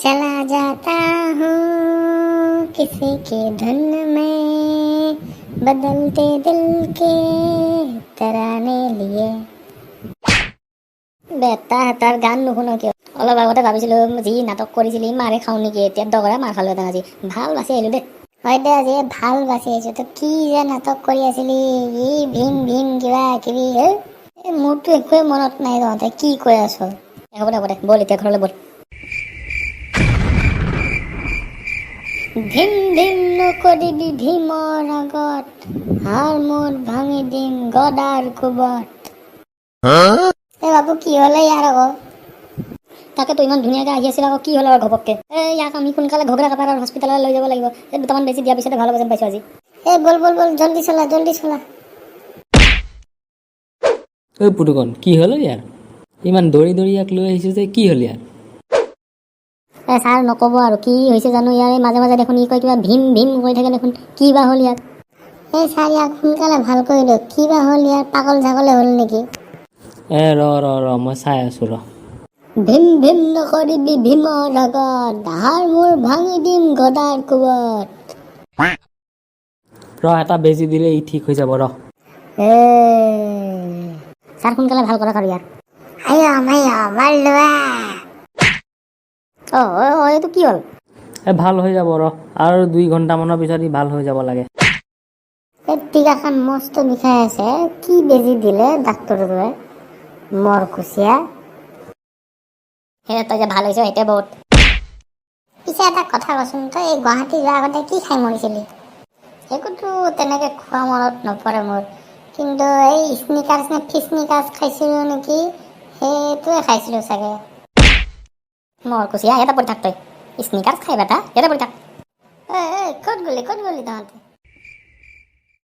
चला जाता हूँ किसी के धुन में, बदलते दिल के तराने लिए। বেটা, তাৰ গান নুশুন কিয়? অলপ আগতে ভাবিছিলো, যি নাটক কৰিছিলি, মাৰে খাওঁ নেকি। এতিয়া দগৰা মাৰ খালোহেঁতেন। আজি ভাল বাচি আহিলো দেই। হয় দে, আজি ভাল বাচি আহিছো। তই কি যে নাটক কৰি আছিলি, ই ভীম ভীম কিবা কিবি। এই মোৰতো একোৱে মনত নাই, তহঁতে কি কৈ আছ। হ'ব দে, হ'ব দে, ব'ল, এতিয়া ঘৰলৈ ব'ল। ভীম ভীম নকৰিবি ভীমৰ আগত, হাড় মূৰ ভাঙি দিম গদাৰ কোবত। এই বাবু, কি হ'লে ইয়াৰ আকৌ? তাকেতো, ইমান ধুনীয়াকৈ আহি আছিল আকৌ, কি হ'ল আৰু ঘপককৈ? এই ইয়াক আমি সোনকালে ঘগৰা কাপাৰৰ হস্পিটেললৈ লৈ যাব লাগিব। এই দুটামান বেজি দিয়াৰ পিছতে ভাল হ'ব যেন পাইছোঁ আজি। এই ব'ল ব'ল ব'ল, জল্দি চলা, জল্দি চলা। ঐ পুতুকণ, কি হ'ল ঐ ইয়াৰ? ইমান দৌৰি দৌৰি ইয়াক লৈ আহিছোঁ যে, কি হ'ল ইয়াৰ? এ ছাৰ, নক'ব আৰু, কি হৈছে জানো ইয়াৰ। এই মাজে মাজে দেখোন ই কয়, কিবা ভীম ভীম কৰি থাকে দেখোন। কি বা হ'ল ইয়াত? এই ছাৰ, ইয়াক সোনকালে ভাল কৰি দিয়ক। কি বা হ'ল ইয়াৰ? পাগল ছাগলে হ'ল নেকি? এ ৰ ৰ ৰ, মই চাই আছোঁ ৰ। ভীম ভীম নকৰিবি ভীমৰ আগত, হাড় মূৰ ভাঙি দিম গদাৰ কোবত। ৰ, এটা বেজি দিলে ই ঠিক হৈ যাব, ৰ। এ ছাৰ, সোনকালে ভাল কৰক আৰু ইয়াৰ। আয়া মায়া মাৰলোৱা। অ অ, এইটো কি হ'ল? এ ভাল হৈ যাব ৰ, আৰু 2 ঘণ্টামানৰ পিছত ই ভাল হৈ যাব লাগে। এই টিকাখন মস্ত বিষাই আছে। কি বেজি দিলে ডাক্তৰটোৱে, মৰকুচিয়া। সেই তই যে ভাল হৈছ, সেইটোৱে বহুত। পিছে এটা কথা কচোন, তই এই গুৱাহাটী যোৱাৰ আগতে কি খাই মৰিছিলি? একোতো তেনেকে খোৱা মনত নপৰে মোৰ, কিন্তু এই স্নিকাৰ্ছ নে ফিচনিকাৰ্ছ খাইছিলো নেকি, সেইটোৱে খাইছিলো চাগে। মৰকুচিয়া, ইয়াতে পৰি থাক তই। স্নিকাৰ্ছ খাই বেটা, ইয়াতে পৰি থাক। এই ক'ত গ'লি, ক'ত গ'লি তহঁতে?